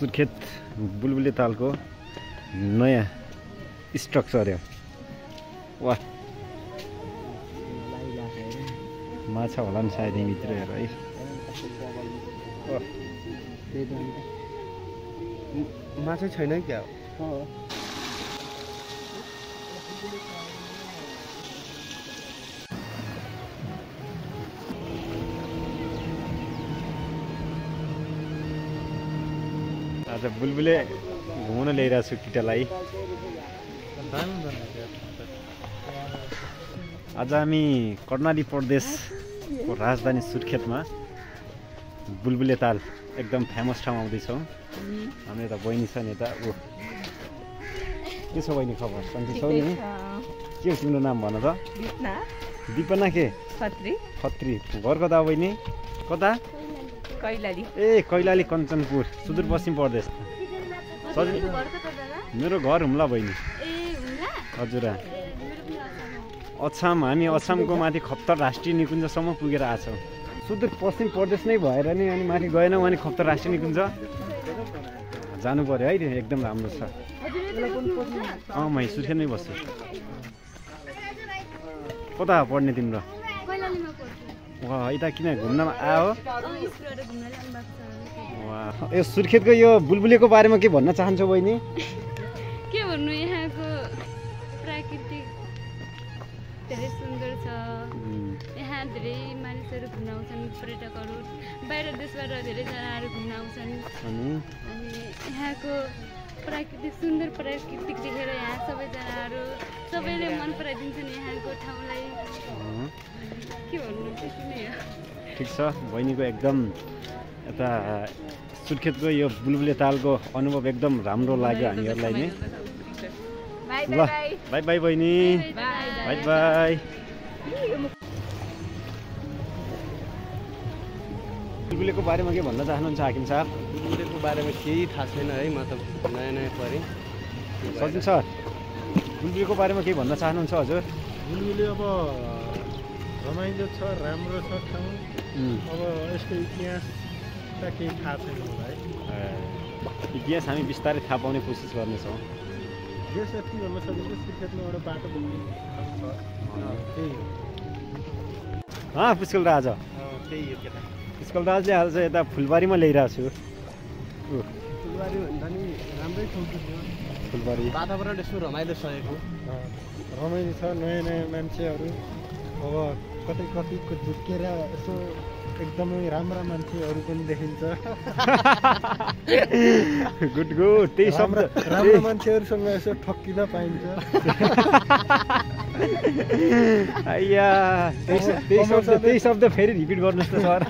सुर्खेत बुलबुले तालको नयाँ स्ट्रक्चर हो। वाह, माछा होला नि सायद यहीँभित्र हेर है। माछा छैन क्या? आज बुलबुले घुमाउन ल्याइरहेको छु केटालाई। आज हामी कर्णाली प्रदेशको राजधानी सुर्खेतमा बुलबुले ताल एकदम फेमस ठाउँ आउँदैछौँ। हाम्रो यता बहिनी छ नि, यता ऊ के छ बहिनी खबर? सन्चै छौ नि? के हो तिम्रो नाम भन त? दिपना के? खत्री। घर कता हो बहिनी? कता? कैलाली। ए कैलाली कञ्चनपुर, सुदूरपश्चिम प्रदेश। मेरो घर हुम्ला बहिनी। हजुर। अछाम, हामी अछामको माथि खप्तर राष्ट्रिय निकुञ्जसम्म पुगेर आछौँ। सुदूरपश्चिम प्रदेश नै भएर नि अनि माथि गएनौँ अनि खप्तर राष्ट्रिय निकुञ्ज जानु पर्यो है। एकदम राम्रो छ। म सुर्खेतमै बस्छु। कता पढ्ने तिम्रो? वाह, यता किन घुम्नमा आयो? यो सुर्खेतको यो बुलबुलेको बारेमा के भन्न चाहन्छौ बहिनी? के भन्नु, यहाँको प्राकृतिक धेरै सुन्दर छ। यहाँ धेरै मानिसहरू घुम्न आउँछन्, पर्यटकहरू बाहिर देशबाट धेरैजनाहरू घुम्न आउँछन्। अनि यहाँको प्राकृतिक सुन्दर प्राकृतिक देखेर यहाँ सबैले मन पराइदिन्छन् यहाँको ठाउँलाई। के भन्नु, त्यति नै हो। ठिक छ, बहिनीको एकदम यता सुर्खेतको यो बुलबुले तालको अनुभव एकदम राम्रो लाग्यो हामीहरूलाई नै। ल बाई बाई बहिनी, बाई बाई। बुलबुलेको बारेमा के भन्न चाहनुहुन्छ हाकिम साहब? बुलबुलेको बारेमा केही थाहा छैन है, म त नयाँ परेँ। सचिन सर, बुलबुलेको बारेमा केही भन्न चाहनुहुन्छ हजुर? बुलबुले अब रमाइलो छ, राम्रो छ ठाउँ। अब यसको इतिहास त केही थाहा छैन मलाई। इतिहास हामी बिस्तारै थाहा पाउने कोसिस गर्नेछौँ। यस यति भन्न सकिन्छ, सुर्खेतमा एउटा बाटो बन्ने ठाउँ छ, त्यही हो। पुष्कल राज, त्यही हो केटा। पुष्कल राजले आज यता फुलबारीमा ल्याइरहेको छु। फुलबारी भन्दा नि राम्रै ठाउँ छ। फुलबारी वातावरण यसो रमाइलो सकेको रमाइलो छ। नयाँ नयाँ मान्छेहरू अब कतैको झुक्केर यसो एकदमै राम्रा मान्छेहरू पनि देखिन्छ। गुड गुड, त्यही शब्द राम्रो मान्छेहरूसँग यसो ठक्किन पाइन्छ। त्यही शब्द फेरि रिपिट गर्नुहोस् त सर।